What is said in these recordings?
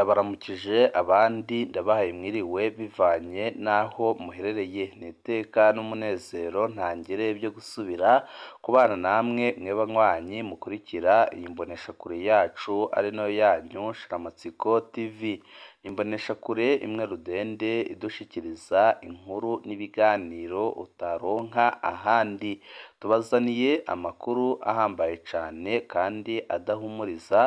Ndabaramukije abandi ndabahaye mwiriwe bivanye n'aho muherereye, ni iteka n'umunezero ntangere byo gusubira kubana namwe mwe banywanyi mukurikira iyi mboneshakure yacu ari nayo yanyu Shiramatsiko TV. Imboneshakure imwe rudende idushikiriza inkuru n'ibiganiro utaronka ahandi. Tubazaniye amakuru ahambaye cane kandi adahumuriza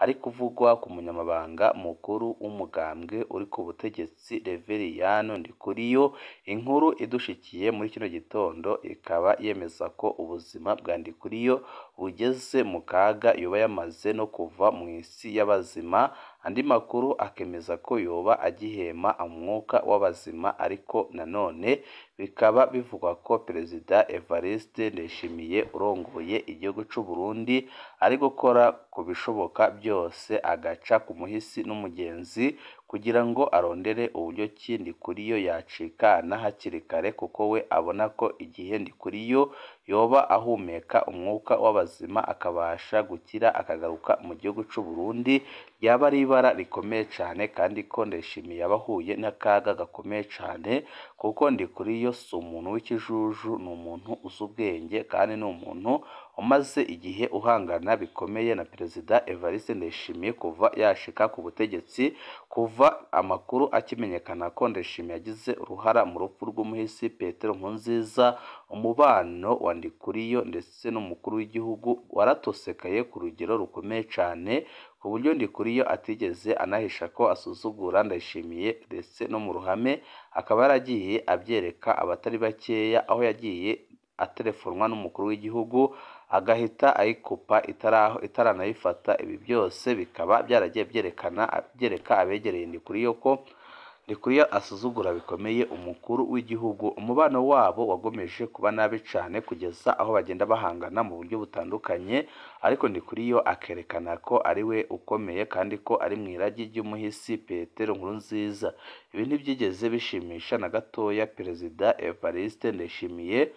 ari kuvugwa ku munyamabanga mukuru w'umugambwe uri ku butegetsi Reveriyano Ndikuriyo. Inkuru idushikiye muri kino gitondo ikaba yemeza ko ubuzima bwa Ndikuriyo bugeze mu kaga, yoba yamaze no kuva mu isi y'abazima. Andi makuru akemeza ko yoba agihema umwuka w'abazima, ariko nanone bikaba bivugwa ko Perezida Evariste Ndayishimiye urongoye igihugu c'u Burundi ari gukora ku bishoboka byose agaca ku muhisi n'umugenzi kugira ngo arondere uburyo ki Ndikuriyo yacikana hakiri kare, kuko we abona ko igihe Ndikuriyo yoba ahumeka umwuka w'abazima akabasha gukira akagaruka mu gihugu c'u Burundi ryaba ari ibara rikomeye cane, kandi ko Ndayishimiye yaba ahuye n'akaga gakomeye cane, kuko Ndikuriyo si umuntu w'ikijuju, ni umuntu uzi ubwenge kandi ni umuntu umaze igihe uhangana bikomeye na Perezida Evariste Ndayishimiye kuva yashika ku butegetsi. Kuva amakuru akimenyekana ko Ndayishimiye yagize uruhara mu rupfu rw'umuhisi Petero Nkurunziza, umubano wa Ndikuriyo ndetse n'umukuru w'igihugu waratosekaye ku rugero rukomeye cane, ku buryo Ndikuriyo atigeze anahisha ko asuzugura Ndayishimiye ndetse no mu ruhame akaba yaragiye abyereka abatari bakeya, aho yagiye atelefonwa n'umukuru w'igihugu agahita ayikupa itaranayifata. Ibi byose bikaba byaragiye byerekana byereka abegereye Ndikuriyo ko Ndikuriyo asuzugura bikomeye umukuru w'igihugu. Umubano wabo wagomeje kuba nabi cane kugeza aho bagenda bahangana mu buryo butandukanye, ariko Ndikuriyo akerekana ko ari we ukomeye kandi ko ari mu iragi ry'umuhisi Petero Nkurunziza. Ibi ntibyigeze bishimisha na gatoya Perezida Evariste Ndayishimiye,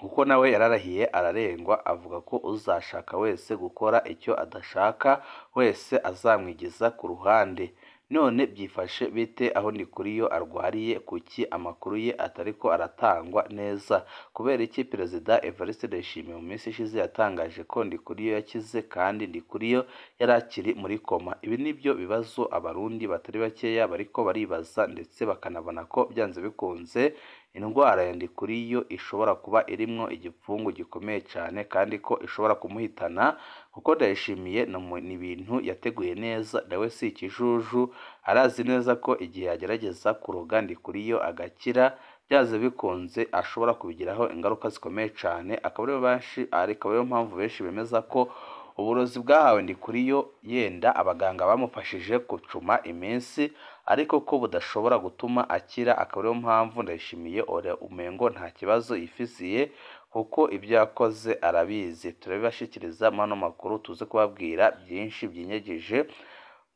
kuko nawe yararahiye ararengwa avuga ko uzashaka wese gukora icyo adashaka wese azamwigiza ku ruhande. None byifashe bite aho Ndikuriyo arwariye? Kuki amakuru ye atariko aratangwa neza? Kubera iki Perezida Evariste Ndayishimiye mu minsi ishize yatangaje ko Ndikuriyo yakize kandi Ndikuriyo yari akiri muri koma? Ibi nibyo bibazo abarundi batari bakeya bariko baribaza, ndetse bakanabona ko byanze bikunze indwara ya Ndikuriyo ishobora kuba irimwo igipfungu gikomeye cane kandi ko ishobora kumuhitana, kuko Ndayishimiye ni ibintu yateguye neza, nawe si ikijuju, arazi neza ko igihe yagerageza kuroga Ndikuriyo agakira byanze bikunze ashobora kubigiraho ingaruka zikomeye cane. Akaba ariyo mpamvu benshi bemeza ko uburozi bwahawe Ndikuriyo yenda abaganga bamufashije gucuma iminsi, ariko ko budashobora gutuma akira. Akaba ariyo mpamvu Ndayishimiye umengo nta kibazo yifisiye, kuko ibyo yakoze arabizi. Turabibashikiriza muri ano makuru, tuze kubabwira byinshi byinyegeje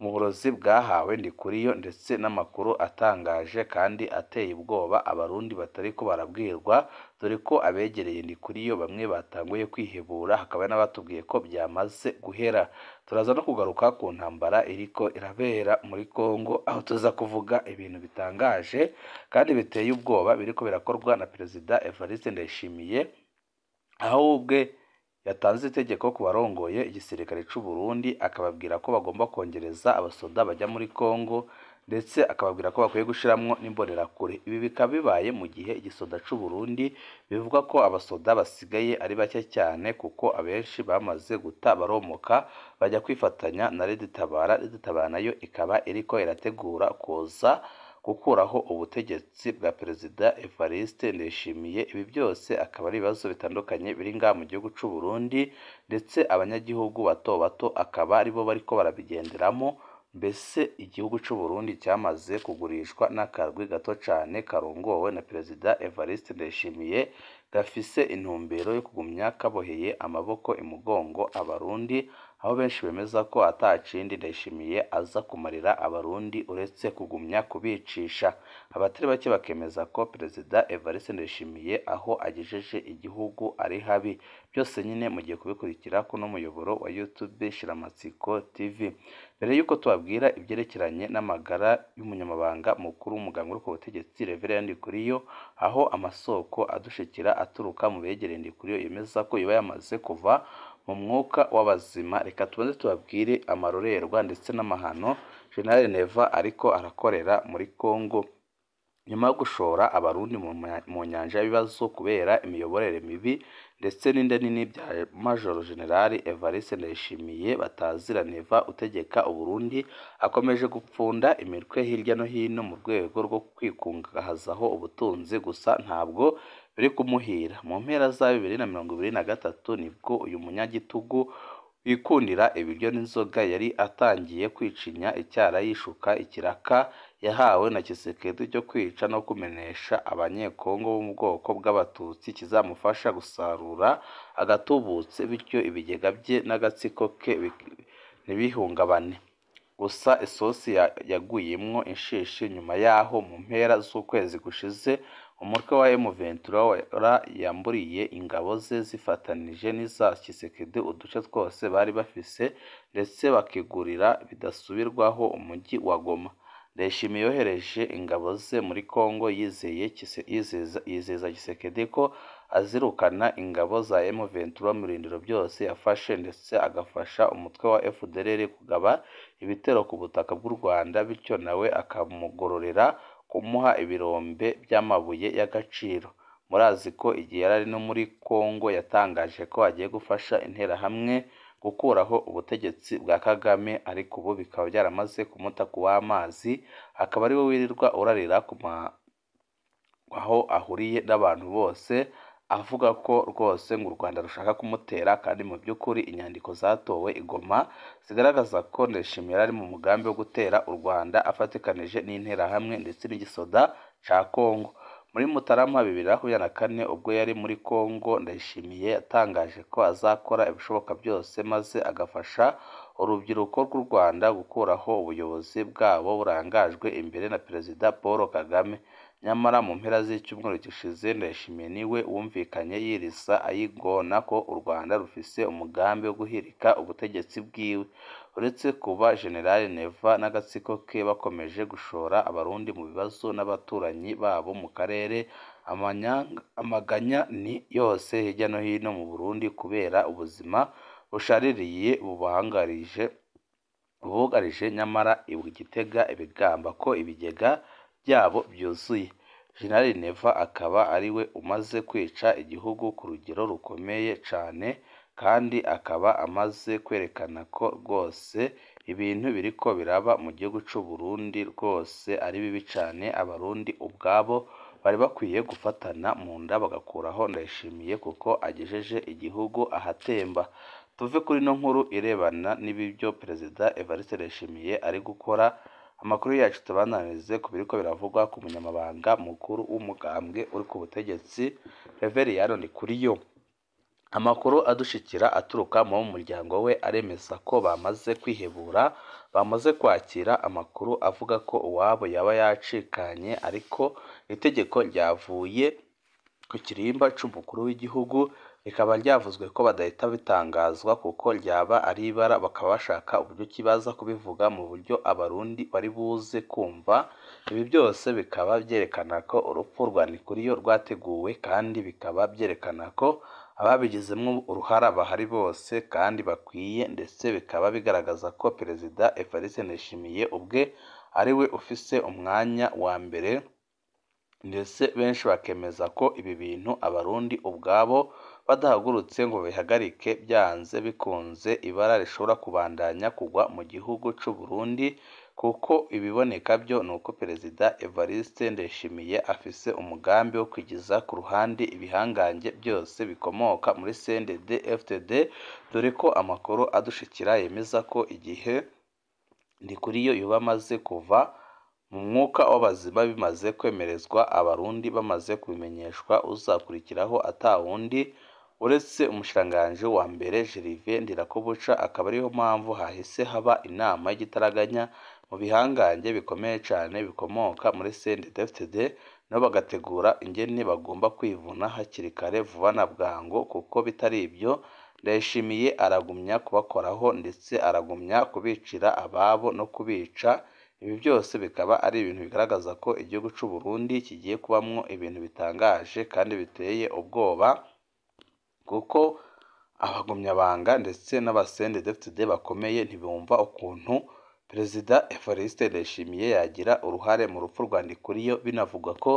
mu burozi bwahawe Ndikuriyo, ndetse n'amakuru atangaje kandi ateye ubwoba abarundi batariko barabwirwa, dore ko abegereye Ndikuriyo bamwe batanguye kwihebura, hakaba n'abatubwiye ko byamaze guhera. Turaza no kugaruka ku ntambara iriko irabera muri Kongo, aho tuza kuvuga ibintu bitangaje kandi biteye ubwoba biriko birakorwa na Perezida Evariste Ndayishimiye, aho ubwe yatanze itegeko ku barongoye igisirikare c'u Burundi, akababwira ko bagomba kongereza abasoda bajya muri Kongo, ndetse akababwira ko bakwiye gushiramwo n'imbonerakure. Ibi bikaba bibaye mu gihe igisoda c'u Burundi bivugwa ko abasoda basigaye ari bake cyane, kuko abenshi bamaze guta baromoka bajya kwifatanya na Red Tabara. Red Tabara nayo ikaba iriko irategura kuza gukuraho ubutegetsi bwa Perezida Evariste Ndayishimiye. Ibi byose akaba ari ibibazo bitandukanye biri ngaha mu gihugu c'u Burundi, ndetse abanyagihugu bato bato akaba aribo bariko barabigenderamo. Mbese igihugu c'u Burundi cyamaze kugurishwa n'akarwi gato cane karongowe na Perezida Evariste Ndayishimiye, gafise intumbero yo kugumya kaboheye amaboko imugongo abarundi, aho benshi bemeza ko atakindi Ndayishimiye aza kumarira Abarundi uretse kugumya kubicisha. Abatari bake bakemeza ko Perezida Evariste Ndayishimiye aho agejeje igihugu ari habi. Byose nyine mugiye kubikurikira kuno muyoboro wa YouTube Shiramatsiko TV. Mbere y'uko tubabwira ibyerekeranye n'amagara y'umunyamabanga mukuru w'umugambwe uri ku butegetsi Reverend Ndikuriyo, aho amasoko adushikira aturuka mu begereye Ndikuriyo yemeza ko iba yamaze kuva mu mwuka w'abazima, reka tubanze tubabwire amarorerwa ndetse n'amahano General Neva ariko arakorera muri Congo. Nyuma yo gushora Abarundi mu nyanja y'ibibazo kubera imiyoborere mibi ndetse n'inda nini bya Major General Evariste Ndayishimiye batazira Neva utegeka Uburundi, akomeje gupfunda imitwe hirya no hino mu rwego rwo kwikungahazaho ubutunzi, gusa ntabwo biri kumuhira. Mu mpera za 2023 nibwo uyu munyagitugu wikundira ibiryo n'inzoga yari atangiye kwicinya icyara yishuka ikiraka yahawe na Tshisekedi cyo kwica no kumenesha Abanyekongo bo mu bwoko bw'Abatutsi kizamufasha gusarura agatubutse, bityo ibigega bye n'agatsiko ke ntibihungabane. Gusa isosi yaguyemwo inshishi nyuma yaho mu mpera z'ukwezi gushize umutwe wa M23 yamburiye ingabo ze zifatanije n'iza Tshisekedi uduce twose bari bafise, ndetse bakigurira bidasubirwaho umujyi wa Goma. Ndayishimiye yohereje ingabo ze muri Congo yizeza Tshisekedi ko azirukana ingabo za M23 mu birindiro byose yafashe, ndetse agafasha umutwe wa FDLR kugaba ibitero ku butaka bw'u Rwanda, bityo nawe akamugororera kumuha ibirombe by'amabuye y'agaciro. Murazi ko igihe yari ari no muri Congo yatangaje ko agiye gufasha Interahamwe gukuraho ubutegetsi bwa Kagame, ariko ubu bikaba byaramaze kumuta ku w'amazi, akaba ari we wirirwa urarira aho ahuriye n'abantu bose, avuga ko rwose ngo u Rwanda rushaka kumutera, kandi mu by'ukuri inyandiko zatowe i Goma zigaragaza ko Ndayishimiye ari mu mugambi wo gutera u Rwanda afatikanije n'Interahamwe ndetse n'igisoda ca Congo. Muri Mutarama 2024 ubwo yari muri Congo, Ndayishimiye yatangaje ko azakora ibishoboka byose maze agafasha urubyiruko rw'u Rwanda gukuraho ubuyobozi bwabo burangajwe imbere na Perezida Paul Kagame. Nyamara mu mpera z'icyumweru gishize Ndayishimiye niwe wumvikanye yirisa ayigona ko u Rwanda rufise umugambi wo guhirika ubutegetsi bwiwe. Uretse kuba General Neva n'agatsiko ke bakomeje gushora Abarundi mu bibazo n'abaturanyi babo mu karere, amaganya ni yose hirya no hino mu Burundi kubera ubuzima bushaririye bubugarije, nyamara i Gitega ibigamba ko ibigega byabo byuzuye. General Neva akaba ari we umaze kwica igihugu ku rugero rukomeye cane, kandi akaba amaze kwerekana ko rwose ibintu biriko biraba mu gihugu c'u Burundi rwose ari bibi cane. Abarundi ubwabo bari bakwiye gufatana mu nda bagakuraho Ndayishimiye kuko agejeje igihugu ahatemba. Tuve kuri ino nkuru irebana n'ibyo Perezida Evariste Ndayishimiye ari gukora, amakuru yacu tubananize ku biriko biravugwa ku munyamabanga mukuru w'umugambwe uri ku butegetsi Reveriyano Ndikuriyo. Amakuru adushikira aturuka mu muryango we aremeza ko bamaze kwihebura, bamaze kwakira amakuru avuga ko uwabo yaba yacikanye, ariko itegeko ryavuye ku kirimba c'umukuru w'igihugu rikaba ryavuzwe ko badahita bitangazwa kuko ryaba ari ibara, bakaba bashaka uburyo ki baza kubivuga mu buryo Abarundi bari buze kumva. Ibi byose bikaba byerekana ko urupfu rwa Ndikuriyo rwateguwe, kandi bikaba byerekana ko ababigizemo uruhara bahari bose kandi bakwiye, ndetse bikaba bigaragaza ko Perezida Evariste Ndayishimiye ubwe ari we ufise umwanya wa mbere, ndetse benshi bakemeza ko ibi bintu Abarundi ubwabo badahagurutse ngo babihagarike byanze bikunze ibara rishobora kubandanya kugwa mu gihugu c'u Burundi, kuko ibiboneka byo ni uko Perezida Evariste Ndayishimiye afise umugambi wo kwigiza ku ruhande ibihangange byose bikomoka muri CNDD FDD, dore ko amakuru adushikira yemeza ko igihe Ndikuriyo yoba amaze kuva mu mwuka w'abazima bimaze kwemerezwa Abarundi bamaze kubimenyeshwa, uzakurikiraho atawundi uretse umushikiranganji wa mbere Gervais Ndirakobuca, akaba ariyo mpamvu hahise haba inama y'igitaraganya mu bihangange bikomeye cane bikomoka muri CNDD-FDD, nabo bagategura ingene bagomba kwivuna hakiri kare vuba na bwangu, kuko bitari ibyo Ndayishimiye aragumya kubakoraho ndetse aragumya kubicira ababo no kubica. Ibi byose bikaba ari ibintu bigaragaza ko igihugu c'u Burundi kigiye kubamwo ibintu bitangaje kandi biteye ubwoba, kuko abagumyabanga ndetse n'aba CNDD-FDD bakomeye ntibumva ukuntu Perezida Evariste Ndayishimiye yagira uruhare mu rupfu rwa Ndikuriyo, binavugwa ko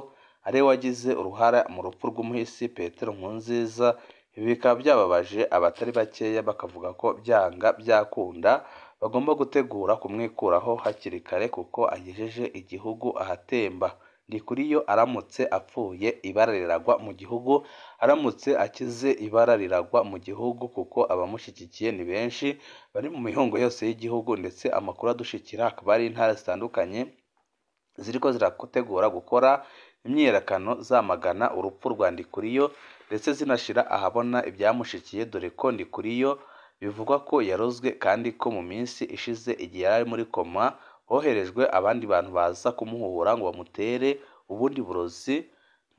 ari we wagize uruhare mu rupfu rw'umuhisi Petero Nkurunziza. Ibi bikaba byababaje abatari bakeya, bakavuga ko byanga byakunda bagomba gutegura kumwikuraho hakiri kare kuko agejeje igihugu ahatemba. Ndikuriyo aramutse apfuye ibara riragwa mu gihugu, aramutse akize ibara riragwa mu gihugu, kuko abamushyigikiye ni benshi bari mu mihingo yose y'igihugu, ndetse amakuru adushikira akaba ari intara zitandukanye ziriko zirategura gukora imyiyerekano zamagana urupfu rwa Ndikuriyo, ndetse zinashira ahabona ibyamushikiye, dore ko Ndikuriyo bivugwa ko yarozwe kandi ko mu minsi ishize igihe yari ari muri koma hoherejwe abandi bantu baza kumuhura ngo bamutere ubundi burozi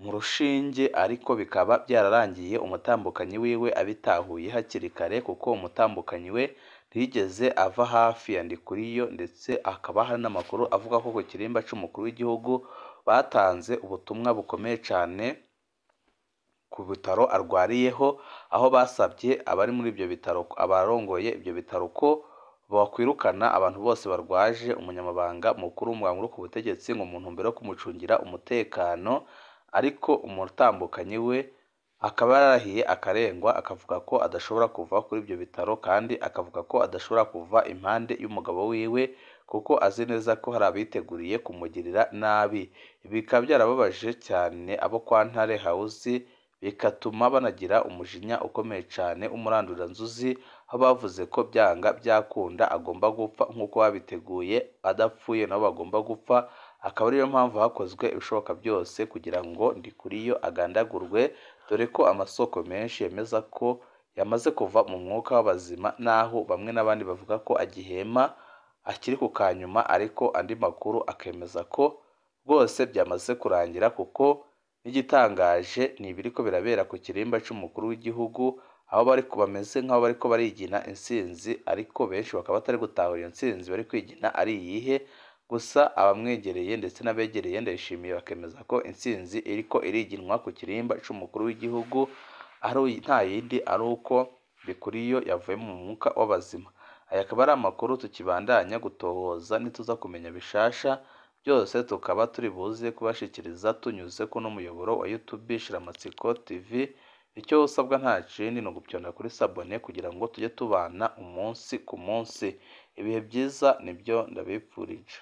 mu rushinge, ariko bikaba byararangiye umutambukanyi wiwe abitahuye hakiri kare, kuko umutambukanyi we ntiyigeze ava hafi ya Ndikuriyo, ndetse hakaba hari n'amakuru avuga ko ku kirimba c'umukuru w'igihugu batanze ubutumwa bukomeye cane ku bitaro arwariyeho, aho basabye abari muri ibyo bitaro, abarongoye ibyo bitaro ko bakwirukana abantu bose barwaje umunyamabanga mukuru w'umugambwe uri ku butegetsi ngo mu ntumbero yo kumucungira umutekano, ariko umutambukanyi we akaba yararahiye akarengwa, akavuga ko adashobora kuva kuri ibyo bitaro, kandi akavuga ko adashobora kuva impande y'umugabo wiwe kuko azi neza ko hari abiteguriye kumugirira nabi. Ibi bikaba byarababaje cyane abo kwa Ntare House, bigatuma banagira umujinya ukomeye cyane w'umuranduranzuzi, aho bavuze ko byanga byakunda agomba gupfa nk'uko babiteguye, adapfuye nabo bagomba gupfa, akaba ariyo mpamvu hakozwe ibishoboka byose kugira ngo Ndikuriyo agandagurwe, dore ko amasoko menshi yemeza ko yamaze kuva mu mwuka w'abazima, naho bamwe n'abandi bavuga ko agihema akiri ku kanyuma, ariko andi makuru akemeza ko rwose byamaze kurangira, kuko n'igitangaje ni ibiriko birabera ku kirimba c'umukuru w'igihugu, aho bari bameze nk'aho bariko barigina intsinzi, ariko benshi bakaba batari gutahura iyo ntsinzi bari kwigina ari iyihe. Gusa abamwegereye ndetse n'abegereye Ndayishimiye bakemeza ko intsinzi iriko iriginwa ku kirimba c'umukuru w'igihugu ari nta yindi, ari uko Ndikuriyo yavuye mu mwuka w'abazima. Aya akaba ari amakuru tukibandanya gutohoza, nituza kumenya bishasha byose tukaba turi buze kubashikiriza tunyuze kuno muyoboro wa YouTube Shiramatsiko TV. Icyo usabwa nta kindi ni ugupyonda kuri sabone kugira ngo tujye tubana umunsi ku munsi. Ibihe byiza nibyo ndabipfurije.